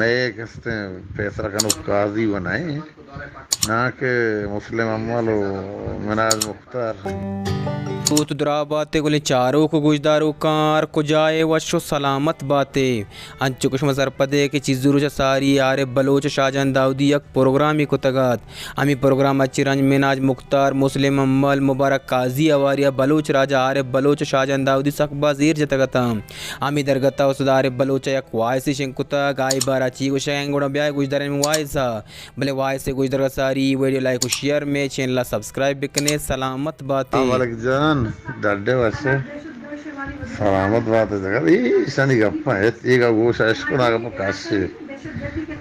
مئے کستیں پیسرا کنوک قاضی و نہ ایں، ناں کہ مسلم حمل و مناز مختار۔ دوست دراہ باتے گلیں چاروک و گوشداروکاں، ہر کجا ئے وش و سلامت باتے۔ انچو کہ شما سرپد ئے کہ چیزو روچ ء ساری عارف بلوچ و شاہجان داؤدی یک پروگرامے کتگ ات۔ ہمے پروگرام ء چہ رنج مناج مختار، مسلم حمل، مبارک قاضی ء ہواری ء بلوچ راج ء عارف بلوچ و شاہجان داؤدی سک باز ایر جتگ اتاں۔ ہمے درگت ء استاد عارف بلوچ ء یک وائسے شنگ کتگ، آئی بارہ چی گوشگ ء انت، گڑا بیا گوشداریں وائس ء۔ بلے وائس ء گوشدارگ ء ساری ویڈیو لائک و شیئر، مئے چینل ء سبسکرائب بکنیں۔ سلامت باتے۔ ہاں ملک جان، ڈڈ ئے وش ئے۔ سلامت باتے جگہ۔ اے ایشانی گپاں ہچ، اے گپ گوش ء اشکن، آ گپ کش ئے۔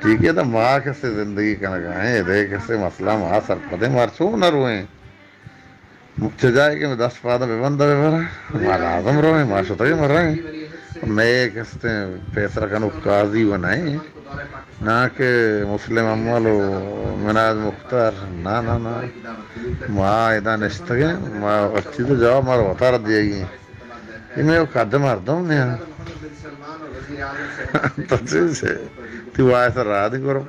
ٹھیک ہے، تو ما کسے زندگی کنگا ہیں، دے کسے مسئلہ ما سرپد ہیں، مار چون نہ روئیں۔ چہ جائے کہ دست پاداں بہ بندہ بہ برا، ما لازم روئیں، ما شتگیں مرائیں۔ مئے کستیں پیسرا کنوک قاضی و نہ ایں، ناں کہ مسلم حمل و مناج مختار، نہ، نہ، نہ۔ ما ادا نشتگیں، ما ہر چیز جواب مارا وتارا دیگی۔ اے مئے کد مردم نیا۔ تو چیز ہے، تو وائس را دی کرو۔